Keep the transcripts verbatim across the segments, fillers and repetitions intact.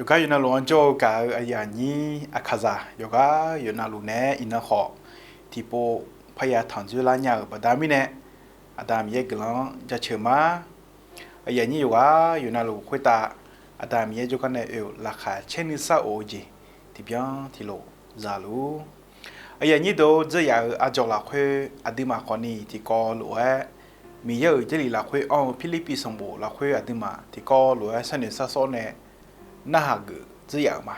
Yawqgar yawqnavluf-anr jawr-eu gaq-eu aqyuif aqnyir Aqkaqzaq yawqgar yawqnavluf naeq-aer iqnan khawf tiqpov parya tanqdzoer lar nya-euq baqda mirnae, Aqda Miqyaer guiqlanq-anr jaceuq ma. Aqyuif aqnyir yawqgar yawqnavluf khoertav Aqda Miqyaer jawrgar nae oe-euq laqkhaq caer nuisar of-eu jeq tiqbyan tiqlof zaluf. Aqyuif aqnyir deuq-or, dzeuryaf-euq arjawr lafkhoer aqduimaf khawfni tiqkawv lof-aer, Miqyaer-euq Jarlif lafkhoer anr-eu Pirlirpiv sanqbof lafkhoer aqduimaf tiqkawv lof-aer sharnoeq sharshawr nae narhaq geuf dzeuryaf-euq ma.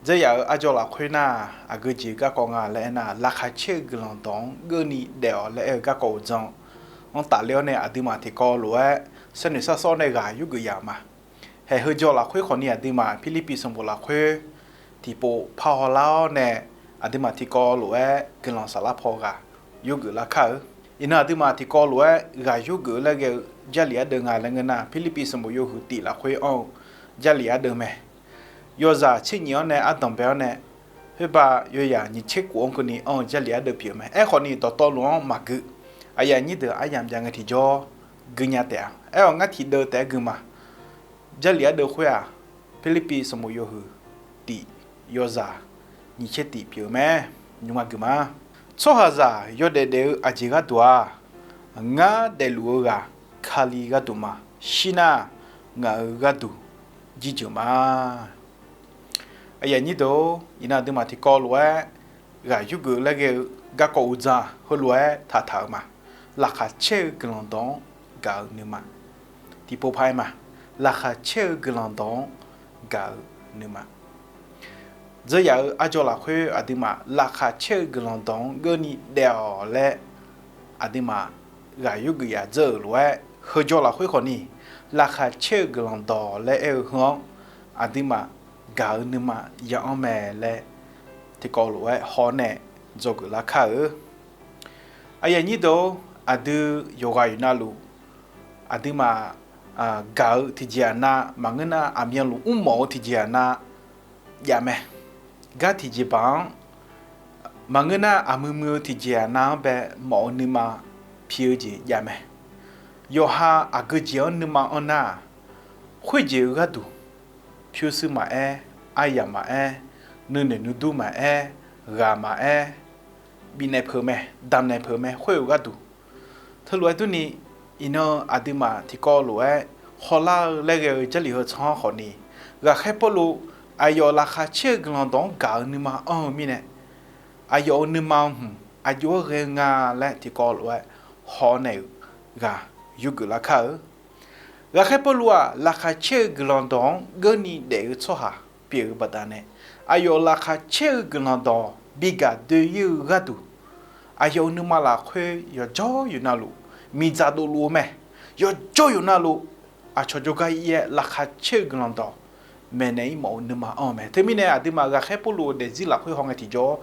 Dzeuryaf-euq arjawr lafkhoer nar, aqgeu jeq garkawv nga laer aernar, laqkhaq caer-eu guiqlanq dawq-anr geuvni daef-awq laer aer-eu garkawv uqdzan-anr tafler-awr nae aqduimaf tiqkawv lof-aer sharnoeq sharshawr nae ghaq yurgeuf yaf-euq ma. Haeq heujawr lafkhoer khawfni aqduimaf Pirlirpiv sanqbof lafkhoer tiqpov parhaw lar-awr nae, aqduimaf tiqkawv lof-aer guiqlanq saflar paw ghaq yurgeuf lar kar-eu. Iqnan aqduimaf tiqkawv lof-aer ghaq yurgeuf laer ghae-eu Jarlif ardeuv nga laer ngeur nar, Pirlirpiv sanqbof yawhuiq tif lafkhoer anr-eu Jarlif ardeuv mae. Yawzaq tser nyif-anr nae ardanq bae-awr nae, khoerbav yawyaq nyiq tser kof-anr keuvni anr-eu Jarlif ardeuv pyeuf-eu mae. Aerkhawfni dawqtawvluf-anr maqgui. Aqyuif aqnyir deuq aryamq jav ngae tiqjawr gui nya taef-a. Aer-awq ngar tiqdeuv taef-aer gui ma. Jarlif ardeuv khoer-aq, Pirlirpiv sanqbof yawhuiq tif yawzaq nyiq tser tif pyeuf-eu mae. Nymrma gui ma. Tsawrhaqzaq yawdaef daef-eu aqjeq gharduq-aq, ngar daefluf-eu ghaq Kali gharduq ma. Shir nar, ngaq-euq gharduq jirjeuq ma. Aqyuif aqnyir deuq-or, iqnan aqduimaf tiqkawv lof-aer ghaq yurgeuf laer ghae-eu garkawv uqdzan heulof-aer taqtaq-euq ma. Laqkhaq caer-eu guiqlanq dawq-anr gaq-eu nuima. Tiqpov paq-aer ma. Laqkhaq caer-eu guiqlanq dawq-anr gaq-eu nuima. Dzeuryaf-euq arjawr lafkhoer aqduimaf laqkhaq caer-eu guiqlanq dawq-anr geuvni daef-awq laer aqduimaf ghaq yurgeuf yaf dzeur-euq lof-aer, heujawr lafkhoer khawfni laqkhaq caer-eu guiqlanq dawq laer aer-eu heu-anr aqduimaf gaq-eu nuima ya-anr mae laer tiqkawv lof-aer haw-awr nae dzawgeuf lar kar-eu. Aqyuif aqnyir deuq-or, aqdui yawqghaq yawqnavluf aqduimaf gaq-eu tiqjeq-aq nav maqngeur nar, aqmyanluf mrmawf-eu tiqjeq-aq nav jav mae. Gar tiqjeq baq-anr maqngeur nar, aqmuiq muiq-eu tiqjeq-aq nav-anr bae mawf-eu nuima pi-eu jeq jav mae. Yawqha aqgeu jeq-anr nuima anr nar-aq, khoerjeq-eu gharduq, pyurshuir maqaer, aryamq maqaer, nuinoeq nuidur maqaer, ghaq maqaer, bifnaeq peuq mae, damqnaeq peuq mae, khoer-euq gharduq. Teulof-aer durni, iqnan aqduimaf tiqkawv lof-aer hawlar-eu laer ghae-eu Jarlif heu tsanr-anr khawfni, ghaqkhaer Pawrluv aqyawf laqkhaq caer-eu guiqlanq dawq-anr gaq-eu nuima anr-eu mirnae, aqyawf-euq nuima hmq aqjox-aer ghae-eu nga laer tiqkawv lof-aer haw-awr nae-euq ghaq yurgeuf lar kar-eu. Ghaqkhaer Pawrluv-aq, laqkhaq caer-eu guiqlanq dawq-anr geuvni daef-eu tsawrhaq pyeuf-eu baqdanae, aqyawf laqkhaq caer-eu guiqlanq dawq bigaq doe-ir-eu gharduq, aqyawf-euq nuima lafkhoer yawqjawr yawqnavluf miqdzaq dovluf-eu mae. Yawqjawr yawqnavluf aqcawq jawrgar ir-aer laqkhaq caer-eu guiqlanq dawq maeqnaeq-ir mawf-eu nuima anr-eu mae. Teumirnae aqduimaf ghaqkhaer Pawrluv-euq daefzir lafkhoer haw ngae tiqjawr,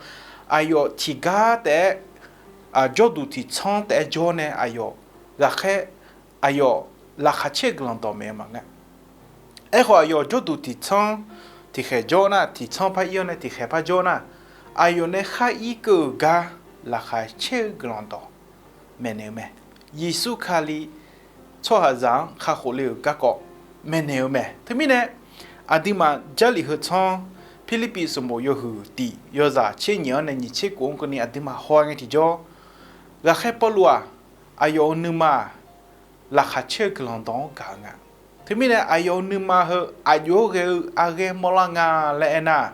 aqyawf tiqgar taef-aer jawrduq tiqtsanr taef-aer jawr nae aqyawf ghaqkhaer aqyawf laqkhaq caer-eu guiqlanq dawq maeq-eu maqngeur. Aerkhawf, aqyawf jawrduq tiqtsanr tiqkhaeq jawr nar, tiqtsanr par ir-awr nae tiqkhaeq par jawr nar, aqyawf nae khar ir keuv-euq gar laqkhaq caer-eu guiqlanq dawq maeqnaeq-eu mae. Yeqsur Kali tsawrhaqzaq-anr kakhof le-euq garkawv maeqnaeq-eu mae. Teumirnae, aqduimaf Jarlif heu tsanr, Pirlirpiv sanqbof yawhuiq tiq yawzaq tser nyif-anr nae nyiq tser kof-anr keuvni aqduimaf haw ngae tiqjawr, ghaqkhaer Pawrluv-aq, aqyawf-euq nuima-aq, laqkhaq caer-eu guiqlanq dawq-anr gaq-eu nga. Teumirnae aqyawf-euq nuima heu aqjox-aer ghae-eu arghaer mawrlar nga laer aernar,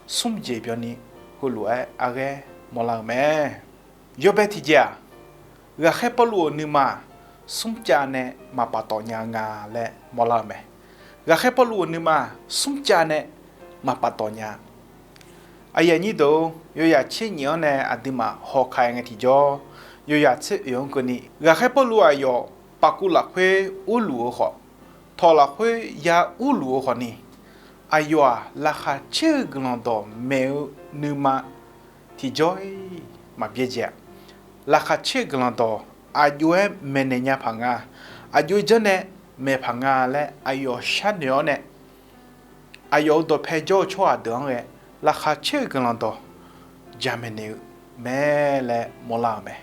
smr jeq byanni heulof-aer arghaer mawrlar-eu mae. Yawbae tiqjeq-aq, ghaqkhaer Pawrluv-euq nuima-aq, smrcav nae maqpaftawf nya-eu nga laer mawrlar-eu mae. Ghaqkhaer Pawrluv-euq nuima-aq, smrcav nae maqpaftawf nya. Aqyuif aqnyir deuq-or, yawzaq tser nyif-anr nae aqduimaf hawkaq ngae tiqjawr, yawzaq tser oeq-anr keuvni, ghaqkhaer Pawrluv aqyawf pavkuv lafkhoer urluf-eu khawf, tawq lafkhoer ya urluf-eu khawfni, aqyawf-aq, laqkhaq caer-eu guiqlanq dawq maeq-eu nuima tiqjawr-ir maqbyaerdzae-a. Laqkhaq caer-eu guiqlanq dawq aqjox-aer maeqnaeq nya paq nga, aqjox-aer janrnae maeq paq nga laer aqyawf sharnoeq-awr nae, aqyawf-euq dawqpae jawr-eu tsawrhaq deuq-anr ghae laqkhaq caer-eu guiqlanq dawq jamaeq naeq-eu mae laer mawrlar-euq mae.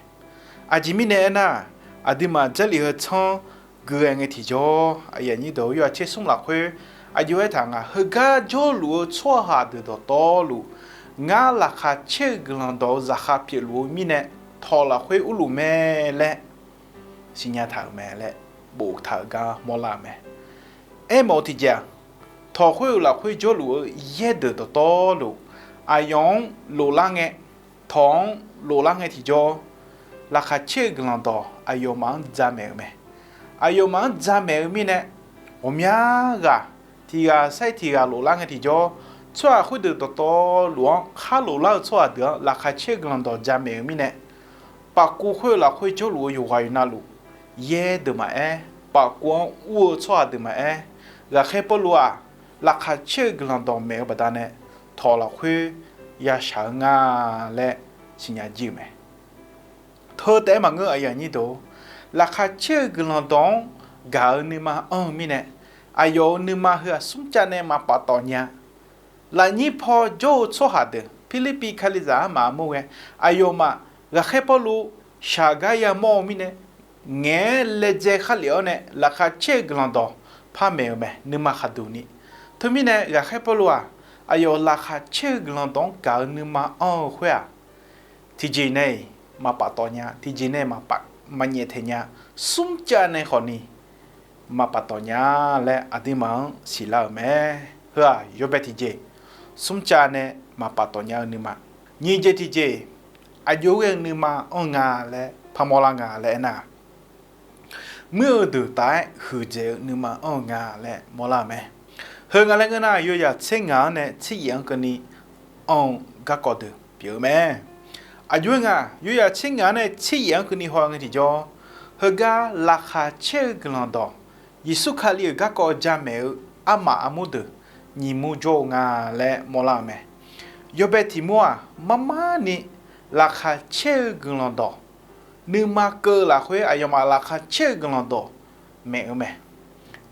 Aqjeq mirnae aernar, aqduimaf Jarlif heu tsanr gui ghae ngae tiqjawr, aqyuif aqnyir deuq-or, yawzaq tser smr lafkhoer Aqjox-aer taq nga, heugar jawrluf-eu tsawrhaq deuq dawqtawvluf, ngar laqkhaq caer-eu guiqlanq dawq-eu zaqkhav pyeufluf-eu mirnae, tawq lafkhoer urluf mae laer siqnya taq-euq mae laer boftaq-euq gar mawrlar-euq mae. Aermawf-eu tiqjeq-aq, tawq khoer-euq lafkhoer jawrluf-eu yaer deuq dawqtawvluf, aqyawf-anr loflar ngae, tawq-anr loflar ngae tiqjawr, laqkhaq caer-eu guiqlanq dawq aqyawfmaf-anr jamaeq-euq mae. Aqyawfmaf-anr jamaeq-eu mirnae, ghawqmya ghaq tiq ghaq sair tiq ghaq loflar ngae tiqjawr, tsawrhaq khoerdeuq dawqtawvluf-anr khar loflar-eu tsawrhaq deuq-anr laqkhaq caer-eu guiqlanq dawq jamaeq-euq mirnae, pafkuv khoer-eu lafkhoer jawrluf-eu yawqghaq yawqnavluf, yaer deuq maqaer, pafkuv-anr ur-eu tsawrhaq deuq maqaer, ghaqkhaer Pawrluv-aq, laqkhaq caer-eu guiqlanq dawq maeq-eu baqdanae, tawq lafkhoer yashaq-eu nga laer siqnya jir-euq mae. Teu taef-aer maqngeur, aqyuif aqnyir deuq, laqkhaq caer-eu guiqlanq dawq-anr gaq-eu nuima anr-eu mirnae, aqyawf-euq nuima heu-aq smrcav nae maqpaf tawf nya. Lafnyir paw jawr-eu tsawrhaq deuq Pirlirpiv Kalizaq armaf armur ghae, aqyawfmaf ghaqkhaer Pawrluv shaq gar yamawr-eu mirnae, ngaeq-aer laejae khar lef-awr nae laqkhaq caer-eu guiqlanq dawq par maeq-eu mae, nuima khaqduq ni. Teumirnae ghaqkhaer Pawrluv-aq, aqyawf laqkhaq caer-eu guiqlanq dawq-anr gaq-eu nuima anr-eu khoer-aq, tiqjeq nae-iq maqpaf tawf nya, tiqjeq nae maqpaf maqnyaef taeq nya, smrcav nae khawfni maqpaf tawf nya laer aqduimaf-anr siqlar-euq mae. Heu-aq yawbae tiqjeq, smrcav nae maqpaf tawf nya-eu nuima. Nyiq jeq tiqjeq, aqjox ghae-eu nuima anr nga laer parmawr lar nga laer aernar, muir-eu deuq taf-aer huiqdzaeq-eu nuima anr-eu nga laer mawrlar-euq mae. Heu nga laer ngeur nar, yawzaq tser ngaq-anr nae tser yaef-anr keuvni anr-eu garkawv deuq pyeuf-eu mae. Aqjox-aer nga, yawzaq tser ngaq-anr nae tser yaef-anr keuvni haw ngae tiqjawr, heugar laqkhaq caer-eu guiqlanq dawq, Yeqsur Kali-euq garkawv jamaeq-eu armaf armur deuq nyiq mur jawr-eu nga laer mawrlar-euq mae. Yawbae tiq mur-aq, marmar ni laqkhaq caer-eu guiqlanq dawq nuima keuv-eu lafkhoer aqyawfmaf laqkhaq caer-eu guiqlanq dawq maeq-eu mae.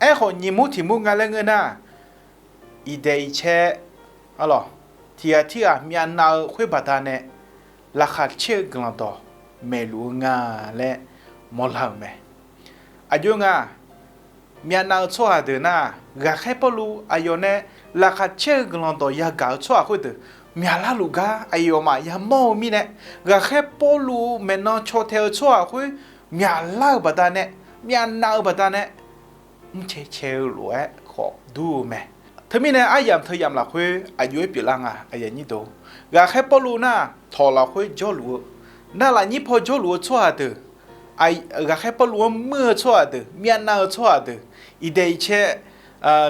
Aerkhawf, nyiq mur tiq mur nga laer ngeur nar, iqdaeq iqcae, arlawq, tiq ghaq tirghaq myavnav-eu khoer baqdanae laqkhaq caer-eu guiqlanq dawq maeqluf-eu nga laer mawrlar-euq mae. Aqjox nga, myavnav-eu tsawrhaq deuq nar, ghaqkhaer Pawrluv aqyawf nae laqkhaq caer-eu guiqlanq dawq yagaq-eu tsawrhaq khoerdeuq myaqlar luf gar aqyawfmaf yamawr-eu mirnae, ghaqkhaer Pawrluv maeqnan caw tae-eu tsawrhaq khoer myaqlar-eu baqdanae, myavnav-eu baqdanae, mrcae cae-eu lof-aer khawf dur-eu mae. Teumirnae aryamq teu yamq lafkhoer aqjox-aer pyeuflar nga, aqyuif aqnyir deuq. Ghaqkhaer Pawrluv nar, tawq lafkhoer jawrluf-eu, navlaf nyir paw jawrluf-eu tsawrhaq deuq, ghaqkhaer Pawrluv-anr muir-eu tsawrhaq deuq, myavnav-eu tsawrhaq deuq, iqdaeq iqcae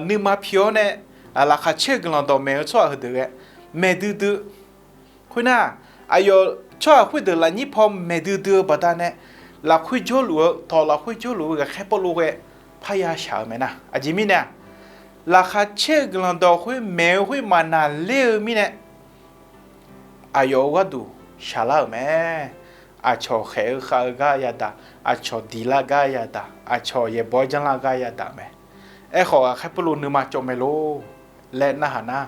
nuima pi-awr nae laqkhaq caer-eu guiqlanq dawq maeq-eu tsawrhaq heudeuq ghae maeq duidui. Khoernar, aqyawf tsawrhaq khoerdeuq lafnyir paw maeq duidui-eu baqdanae, lafkhoer jawrluf-eu, tawq lafkhoer jawrluf-eu ghaqkhaer Pawrluv ghae parya shaq-eu mae nar. Aqjeq mirnae-aq, laqkhaq caer-eu guiqlanq dawq khoer maeq-eu khoer maqnaqler-eu mirnae, aqyawf-euq gharduq shaqlar-euq mae. Aqcawq khaeq-eu khav-eu gar yadaq, aqcawq diq lar gar yadaq, aqcawq yaeqbawq-aer janrlar gar yadaq mae. Aerkhawf, ghaqkhaer Pawrluv nuima cawv mae lor laer narhaq nar,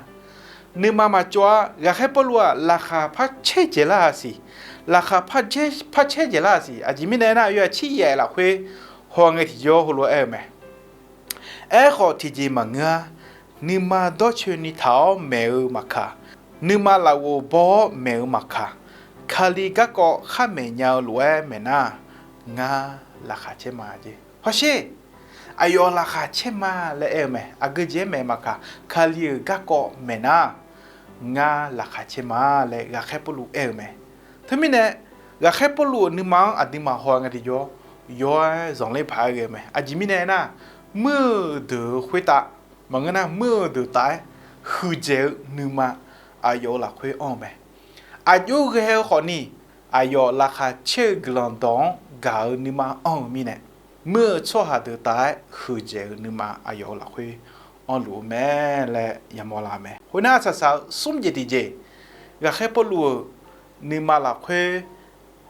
nuima maqcawv-a. Ghaqkhaer Pawrluv-aq, laqkhaq par caer dzaeqlar-a siq. Laqkhaq par caer dzaeqlar-a siq. Aqjeq mirnae aernar, yawzaq tser yaef lafkhoer haw ngae tiqjawr heulof-aer aer-eu mae. Aerkhawf, tiqjeq maqngeur-a. Nuima dawrcoeni taq-awr maeq-eu maqkaq, nuima lafghof baw-awr maeq-eu maqkaq, Kali garkawv khar maeq nya-eu lof-aer maeq nar, ngar laqkhaq caer ma jeq. Hawsher, aqyawf laqkhaq caer ma laer aer-eu mae. Aqgeu jeq-aer maeq maqkaq, Kali-euq garkawv maeq nar, ngar laqkhaq caer ma laer ghaqkhaer Pawrluv aer-eu mae. Teumirnae, ghaqkhaer Pawrluv-euq nuima-anr aqduimaf haw ngae tiqjawr, yawr-aer zanqler paq-aer ghae-eu mae. Aqjeq mirnae aernar, muir-eu deuq-euq khoertav, maqngeur nar muir-eu deuq taf-aer huiqdzaeq-eu nuima aqyawf-euq lafkhoer anr-eu mae. Aqjox ghae-eu khawfni, aqyawf laqkhaq caer-eu guiqlanq dawq-anr gaq-eu nuima anr-eu mirnae, muir-eu tsawrhaq deuq taf-aer huiqdzaeq-eu nuima aqyawf-euq lafkhoer anrluf-eu mae laer yamawr lar-eu mae. Khoernar, arsaq saq-eu smr jeq tiqjeq, ghaqkhaer Pawrluv-euq nuima lafkhoer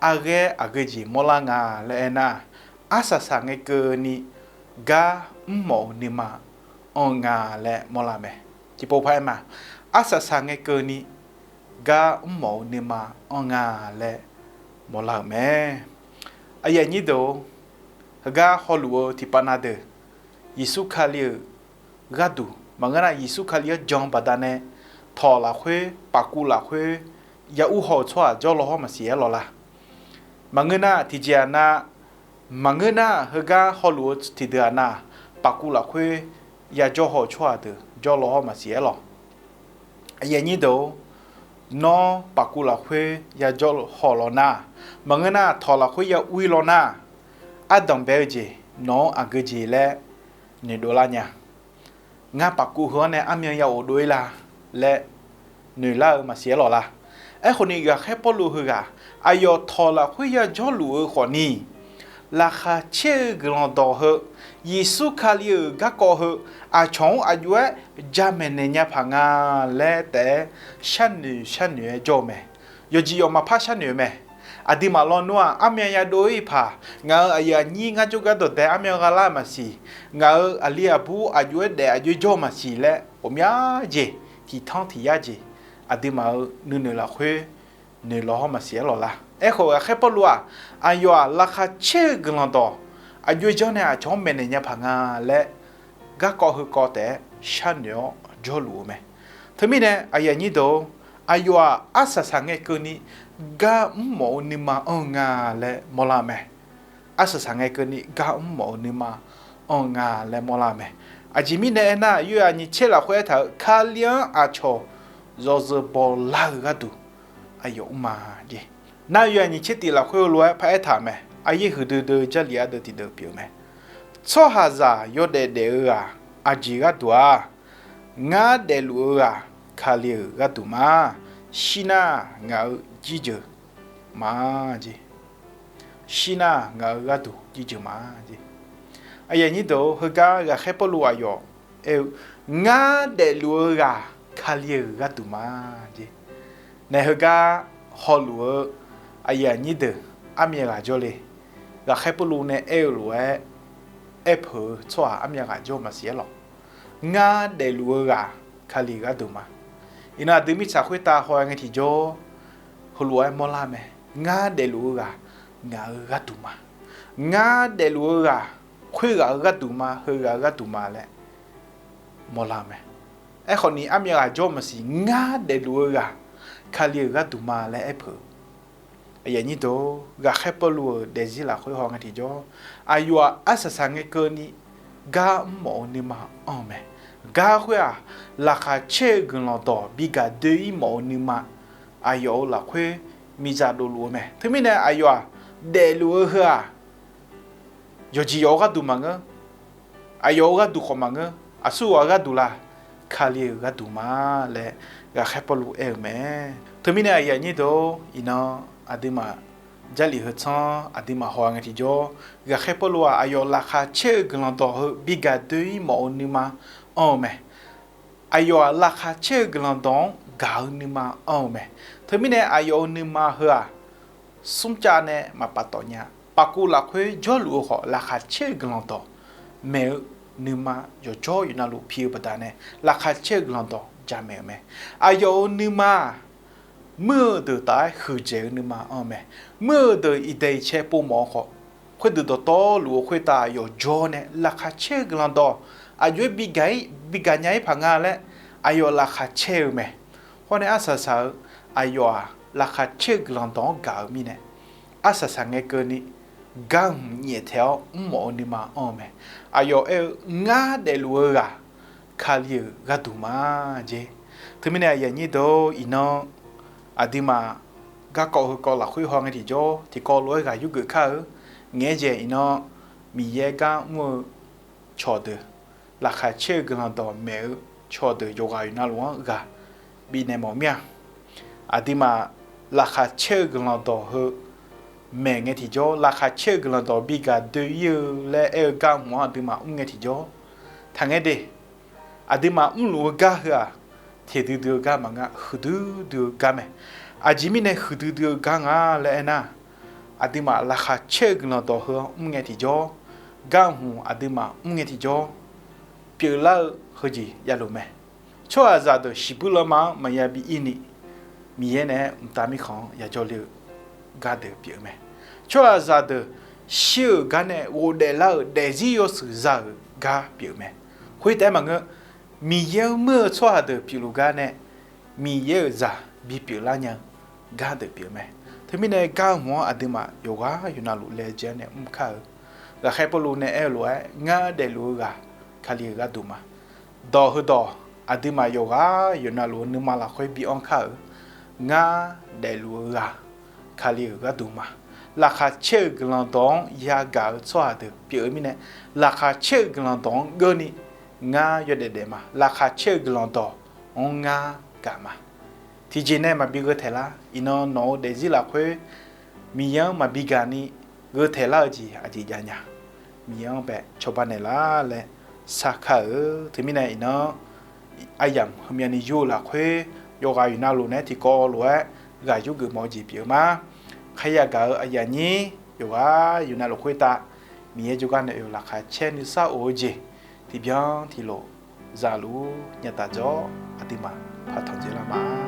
arghaer aqgeu jeq mawrlar nga laer aernar, arsaq saq ngae keuvni gar mrmawf-eu nuima anr-eu nga laer mawrlar-eu mae. Tiqpov paq-aer ma, arsaq saq ngae keuvni gar mrmawf-eu nuima anr nga laer mawrlar-euq mae. Aqyuif aqnyir deuq-or, heugar hawluf-eu tiqpav na deuq, Yeqsur Kali-euq gharduq Maqngeur nar, Yeqsur Kali-anr jan baqdanae tawq lafkhoer, pafkuv lafkhoer ya ur haw-eu tsawrhaq jawr law hawr maqsiq-aer lawq la? Maqngeur nar, tiqjeq-aq nav, maqngeur nar, heugar hawluf-eu tiqdeuq-aq nav, pafkuv lafkhoer ya jawr haw-eu tsawrhaq deuq jawr law hawr maqsiq-aer lawq? Aqyuif aqnyir deuq-or, nawr pafkuv lafkhoer ya jawr haw law nar, maqngeur nar, tawq lafkhoer ya ur-ir law nar, ardanq bae-eu jeq nawq-anr aqgeu jeq laer noeqdov lar nya. Ngar pafkuv heu-anr nae armyan ya ghofdov-ir la laer noeqlar-eu maqsiq-aer lawq la? Aerkhawf ni, ghaqkhaer Pawrluv heughaq aqyawf tawq lafkhoer ya jawrluf-eu khawfni, laqkhaq caer-eu guiqlanq dawq heu, Yeqsur Kali-euq garkawv heu, aqcawq-anr aq jov-aer jamaeq naeq nya paq nga laer taef-aer sharnoeq sharnoeq-aer jawr-eu mae. Yawqjeq yawq maqpar sharnoeq-eu mae. Aqduimaf lawnmr-aq, armyan ya dov-ir paq, ngaq-euq aqyuif aqnyir ngar jawrgar dawqdae armyan gha lar-eu maqsiq, ngaq-euq aqli aqbur aq jov-aer daef aq jov-aer jawr-eu maqsiq laer ghawqmya jeq, tiqtanr tiq yar jeq, aqduimaf-euq nuinoeq lafkhoer noeq law hawr maqsiq-aer lawq la? Aerkhawf, ghaqkhaer Pawrluv-aq, aqyawf-aq laqkhaq caer-eu guiqlanq dawq aq jov-aer janr nae aqcawq-anr maeqnaeq nya paq nga laer garkawv heukawv taef-aer sharnoeq-awr jawrluf-eu mae. Teumirnae aqyuif aqnyir deuq-or, aqyawf-aq arsaq saq ngae keuvni gar mr mawf-eu nuima anr-eu nga laer mawrlar-eu mae. Arsaq saq ngae keuvni gar mr mawf-eu nuima anr-eu nga laer mawrlar-eu mae. Aqjeq mirnae aernar, yaw-aer aqnyiq tser lafkhoer aertaq-eu Kali-anr aqcawq yawzeu bawlar-eu gharduq aqyawf mr ma jeq. Nar yaw-aer aqnyiq tser tiq lafkhoer heulof-aer paraer taq-euq mae. Aryaer huiqdui dui-eu Jarlif ardeuv tiqdeuv pyeuf-eu mae. Tsawrhaqzaq yawdaef daef-eu ghaq aqjeq gharduq-aq, ngar daefluf-eu ghaq Kali-euq gharduq ma. Shir nar ngaq-euq jirjeuq ma jeq. Shir nar ngaq-euq gharduq jirjeuq ma jeq. Aqyuif aqnyir deuq-or, heugar ghaqkhaer Pawrluv aqyawf aer-eu, ngar daefluf-eu ghaq Kali-euq gharduq ma jeq. Nae heugar hawluf-eu aqyuif aqnyir deuq armyav ghaq jawrle. Ghaqkhaer Pawrluv nae aer-eu lof-aer aerpeuq-eu tsawrhaq armyav ghaq jawr-eu maqsiq-aer lawq. Ngar daefluf-eu ghaq Kali-euq gharduq ma. Iqnan aqdui mirtsaq khoertav haw-aer ngae tiqjawr, heulof-aer mawrlar mae. Ngar daefluf-eu ghaq ngaq-euq gharduq ma. Ngar daefluf-eu ghaq khoerghaq-euq gharduq ma, heughaq-euq gharduq ma laer mawrlar-eu mae. Aerkhawf ni armyav ghaq jawr-eu maqsiq, ngar daefluf-eu ghaq Kali-euq gharduq ma laer aerpeuq. Aqyuif aqnyir deuq-or, ghaqkhaer Pawrluv-euq daefzir lafkhoer haw ngae tiqjawr, aqyawf-aq arsaq saq ngae keuvni gar mr mawf-eu nuima anr-eu mae. Gar khoer-aq, laqkhaq caer-eu guiqlanq dawq bi gaq doe-ir mawf-eu nuima aqyawf-euq lafkhoer miqdzaq dovluf-eu mae. Teumirnae aqyawf-aq daefluf-eu heu-aq, yawqjeq yawq-eu gharduq maqngeur. Aqyawf-euq gharduq khawf maqngeur. Aqsur ghaq-euq gharduq la? Kali-euq gharduq ma laer ghaqkhaer Pawrluv aer-euq mae. Teumirnae aqyuif aqnyir deuq-or, iqnan aqduimaf Jarlif heu tsanr aqduimaf haw-a ngae tiqjawr, ghaqkhaer Pawrluv-aq aqyawf laqkhaq caer-eu guiqlanq dawq heu bi gaq doe-ir mawf-eu nuima anr-eu mae. Aqyawf-aq laqkhaq caer-eu guiqlanq dawq-anr gaq-eu nuima anr-eu mae. Teumirnae aqyawf-euq nuima heu-aq, smrcav nae maqpaftawf nya. Pafkuv lafkhoer jawrluf-eu khawf, laqkhaq caer-eu guiqlanq dawq maeq-eu nuima yawqjawr yawqnavluf pi-eu baqdanae, laqkhaq caer-eu guiqlanq dawq jamaeq-euq mae. Aqyawf-euq nuima-aq, muir-eu deuq taf-aer huiqdzaeq-eu nuima anr-eu mae. Muir-eu deuq iqdaeq iqcae povmawf-eu khawf, khoerdeuq dawqtawvluf-eu khoertav yawqjawr nae laqkhaq caer-eu guiqlanq dawq aqjox-aer bi gaq-ir, bi gaq nya-ir paq nga laer aqyawf laqkhaq caer-eu mae. Hawr nae arsaq saq-eu aqyawf-aq, laqkhaq caer-eu guiqlanq dawq-anr gaq-eu mirnae, arsaq saq ngae keuvni gar hmq nyaeftaeq-awr mrmawf-eu nuima anr-eu mae. Aqyawf aer-eu, ngar daefluf-eu ghaq Kali-euq gharduq ma jeq. Teumirnae aqyuif aqnyir deuq-or, iqnan aqduimaf garkawv heukawv lafkhoer haw ngae tiqjawr, tiqkawv lof-aer ghaq yurgeuf kar-eu. Ngaeq-aer jaeq iqnan Miqyaer gar mr-eu cawqdeuq, laqkhaq caer-eu guiqlanq dawq maeq-eu cawqdeuq yawqghaq yawqnavluf-anr ghaq bifnaeq mawf mir-a. Aqduimaf laqkhaq caer-eu guiqlanq dawq heu maeq ngae tiqjawr, laqkhaq caer-eu guiqlanq dawq bi gaq doe-ir-eu laer aer-eu gar hmq-anr aqduimaf mr ngae tiqjawr, taqngaer de. Aqduimaf mrluf-eu gar heu-aq, teqdui dui-eu gar maqnga, huiqdui dui-eu gar mae. Aqjeq mirnae huiqdui dui-eu gar nga laer aernar, aqduimaf laqkhaq caer-eu guiqlanq dawq heu-anr mr ngae tiqjawr, gar hmq aqduimaf mr ngae tiqjawr, pyeuflar-eu heujeq javluf mae. Tsawrhaqzaq deuq shiqbuir lanma-anr maqya bi ir ni, Miqyaer naeq-aer mqtav mirkhanq-anr yajawr le-eu gar deuq pyeuf-eu mae. Tsawrhaqzaq deuq shir-euq gar nae ghofdaef lar-euq daefzir yawshuif za-euq gar pyeuf-eu mae. Khoertaef-aer maqngeur, Miqyaer-anr muir-eu tsawrhaq deuq pyeufluf gar nae, Miqyaer-euq zaq bipyeuf lar nya-eu gar deuq pyeuf mae. Teumirnae gar-eu hmq-anr aqduimaf yawqghaq yawqnavluf laejae-anr nae mr kar-eu. Ghaqkhaer Pawrluv nae aer-eu lof-aer, ngar daefluf-eu ghaq Kali-euq gharduq ma. Dawq heudawq aqduimaf yawqghaq yawqnavluf-eu nuima lafkhoer bi anr kar-euq. Ngar daefluf-eu ghaq Kali-euq gharduq ma. Laqkhaq caer-eu guiqlanq dawq-anr yagaq-eu tsawrhaq deuq pyeuf-eu mirnae, laqkhaq caer-eu guiqlanq dawq-anr geurni ngar yawdaef daef ma. Laqkhaq caer-eu guiqlanq dawq-anr ngar gaq ma. Tiqjeq nae maqbi gheu taeq lar. Iqnan nawq-eu daefzir lafkhoer Miqyaer-anr maqbi gaq ni gheu taeq lar-eu jeq aqjeq jav nya. Miqyaer-anr bae cawba naeqlar laer sarkar-eu. Teumirnae iqnan aryamq heumyav ni yur-eu lafkhoer yawqghaq yawqnavluf naeq-aer tiqkawv lof-aer ghaq yurgeuf mawf-eu jeq pyeuf-eu ma. Kharyaq gaq-eu aqyuif aqnyir yawqghaq yawqnavluf khoertav Miqyaer jawrgar nae oe-eu laqkhaq caer nuisar of-eu jeq tiqbyan tiqlof zaluf nyataf jawr aqduimaf patanq dzaelar ma.